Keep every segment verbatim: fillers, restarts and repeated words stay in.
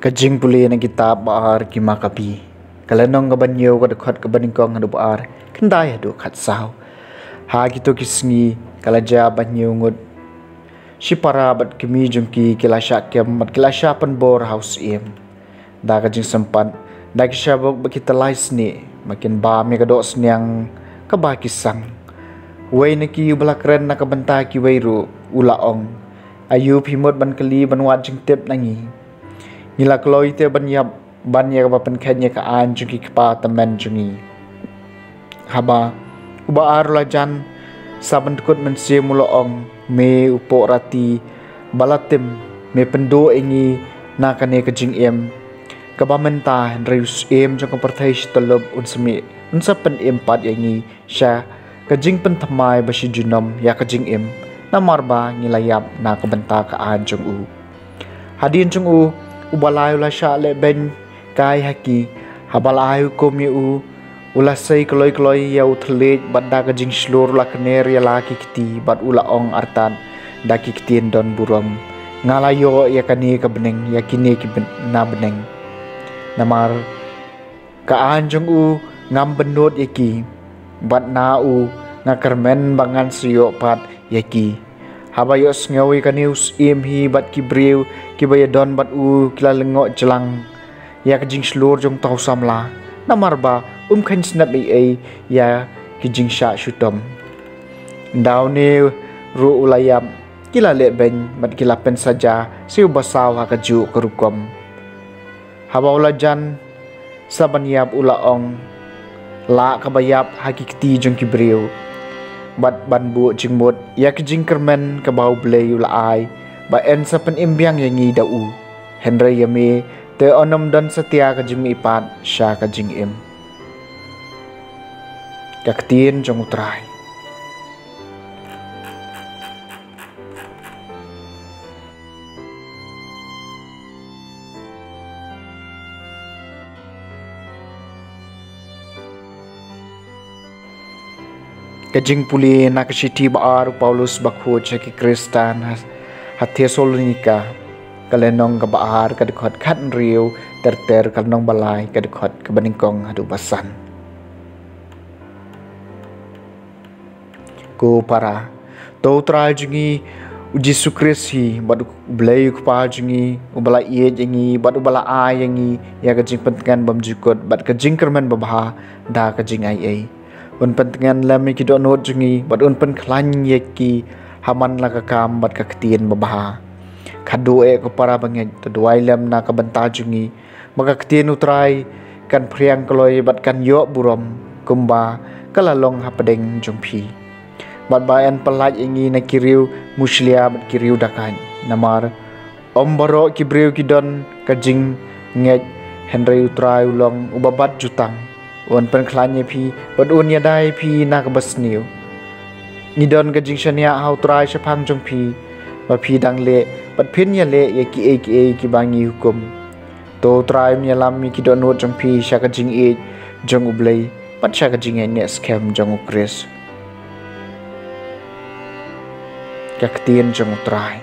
Ka jingpule na kitab ba ar ki Makabi. Ka lynnong kaba hynñiew, ka dkhot kaba nyngkong haduh ba ar, khyndai haduh khatsaw. Ha kito ki sngi ka la jia ba hynñiew ngut shipara bad kmie jong ki ki la shah kem bad ki la shah pynbor ha u syiem. Da ka jingsympat, da ki shabok bad ki tyllai snieh, ba kin bam ïa ka doh sniang kaba ki sang. Uwei na ki uba la kren na ka bynta kiwei ruh u la ong, aïu phi mut ban kylli ban wad jingtip na ngi? Ngi la kloi te ban ïap ban ïa kaba pynkheiñ ïa ka aiñ jong ki kpa tymmen jong ngi. Haba u ba ar u la jan, sa ban dkut mynsiem u la ong, me u poh rati ba la tim, me pynduh ïa ngi na kane ka jingim kaba mynta, hynrei u syiem jong ka pyrthei shi tyllup un sa mih, un sa pynim pat ïa ngi sha ka jingpynthymmai ba shi junom ïa ka jingim, namar ba ngi la ïap na ka bynta ka aiñ jong u. Hadien jong u, u ba lai u la shah leh beiñ kai ha ki. Haba la ai hukum ïa u, u la sei kloi kloi ïa u thylliej bad da ka jingshlur u la kner ïa la ki kti bad u la ong artat da ki ktien don burom, nga la ïoh ïa kane ka bneng, ïa kine ki bn-, na bneng. Namar ka aiñ jong u ngam bynnud ïa ki, bad na u nga kyrmen ba ngan sa ïoh pat ïa ki. Haba ïohsngew ïa kane u syiem hi bad ki briew kiba ïadon bad u ki la lyngngoh jlang ïa ka jingshlur jong uta u samla, namar ba um kheiñ snep ei ei ïa ki jingshah shitom. Daw ne ruh u la ïap, ki la leh beiñ bad ki la pynsaja sha u ba saw ha kajuh ka rukom. Haba u la jan sa ban ïap u la ong, lah kaba ïap ha ki kti jong ki briew, bad ban buh jingmut ïa ki jingkyrmen kaba U Blei u la ai, ba yn sa pynim biang ïa ngi da u. Hynrei ïa me te yn ym don satia ka jingmihpat sha ka jingim. Ka ktien jong U Trai. Ka jingpule na ka shithi ba ar u Paulus bakhuid sha ki Khristan ha, ha Thessalonika, ka lynnong kaba ar, ka dkhot khathynriew, ter ter ka lynnong ba lai, ka dkhot kaba nyngkong haduh ba san. Ko para, to U Trai jong ngi U Jisu Khrist hi, bad U Blei U Kpa jong ngi, uba la ïeit ïa ngi bad uba la ai ïa ngi ïa ka jingpyntngen bymjukut bad ka jingkyrmen babha da ka jingaiei, un pyntngen lem ïa ki dohnud jong ngi bad un pynkhlaiñ ïa ki ha man la ka kam bad ka ktien babha. Khadduh eh ko para bangeit, to duwai lem na ka bynta jong ngi, ba ka ktien U Trai kan phriang kloi bad kan ïoh burom, kumba ka la long hapdeng jong phi. Bad ba yn pyllait ïa ngi na ki riew mushlia bad ki riew dakaid. Namar ym baroh ki briew ki don ka jingngeit, hynrei U Trai u long uba bat jutang. Un pynkhlaiñ ïa phi bad un ïada ïa phi na kaba sniew. Ngi don ka jingshaniah ha U Trai shaphang jong phi, ba phi dang leh bad phin ïaleh ïa kiei kiei kiba ngi hukum. To U Trai un ïalam ïa ki dohnud jong phi sha ka jingïeit jong U Blei bad sha ka jingïaineh skhem jong U Khrist. Ka ktien jong U Trai.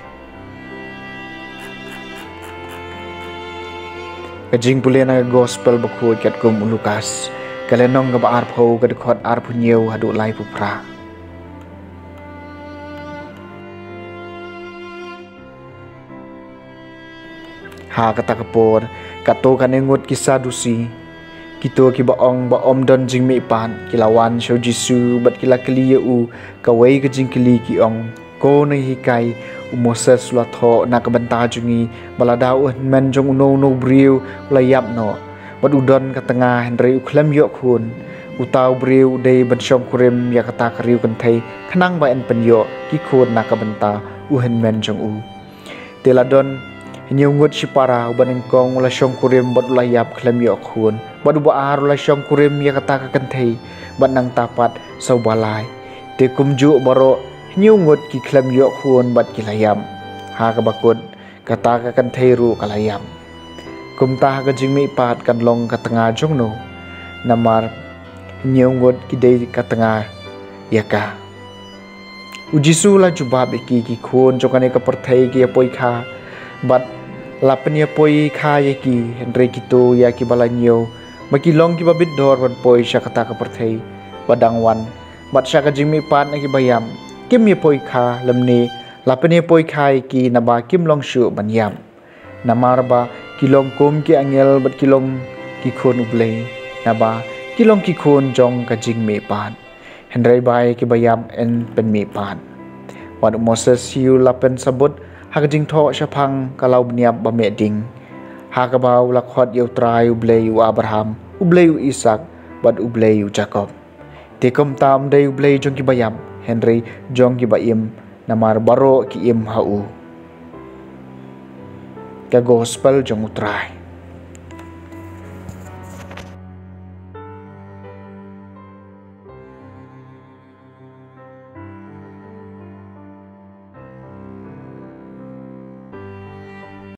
Ka jingpule na ka Gospel bakhuid katkum u Lukas, ka lynnong kaba arphew, ka dkhot arphew hynñiew haduh laiphew phra. Ha kata ka por, katto katne ngut ki Sadusi, kito kiba ong ba ym don jingmihpat, ki la wan sha u Jisu bad ki la kylli ïa u kawei ka jingkylli, ki ong: Ko nonghikai, u Moses u la thoh na ka bynta jong ngi ba lada u hynmen jong uno uno u briew u la ïap noh bad u don ka tnga hynrei u khlem ïoh khun, uta u briew u dei ban shongkurim ïa kata ka riewkynthei khnang ba yn pynïoh ki khun na ka bynta u hynmen jong u. Te la don hynñiew ngut shipara, uba nyngkong u la shongkurim bad u la ïap khlem ïoh khun, bad uba ar u la shongkurim ïa kata ka kynthei, bad nangta pat sa uba lai. Te kumjuh baroh hynñiew ngut ki khlem ïoh khun bad ki la ïap. Ha kaba kut, kata ka kynthei ruh ka la ïap. Kumta ha ka jingmihpat kan long ka tnga jong no? Namar hynñiew ngut ki dei ka tnga ïa ka. U Jisu u la jubab ïa ki: Ki khun jong kane ka pyrthei ki ïa poi kha bad la pynïapoi kha ïa ki, hynrei kito ïa kiba la ñiew ba ki long kiba bit dor ban poi sha kata ka pyrthei ba dang wan bad sha ka jingmihpat na kiba ïap, kim ïa poi kha, lymne la pynïapoi kha ïa ki, naba kim long shuh ban ïap. Namar ba ki long kum ki angel bad ki long ki khun U Blei, naba ki long ki khun jong ka jingmihpat. Hynrei ba ïa kiba ïap yn pynmihpat. Wat u Moses hi u la pynsabut ha ka jingthoh shaphang ka law bniap ba meh ding, ha kaba u la khot ïa U Trai U Blei u Abraham, U Blei u Isak, bad U Blei u Jakob. Te kumta ym dei U Blei jong kiba ïap, hynrei jong kiba im, namar baroh ki im ha u. Ka Gospel jong U Trai.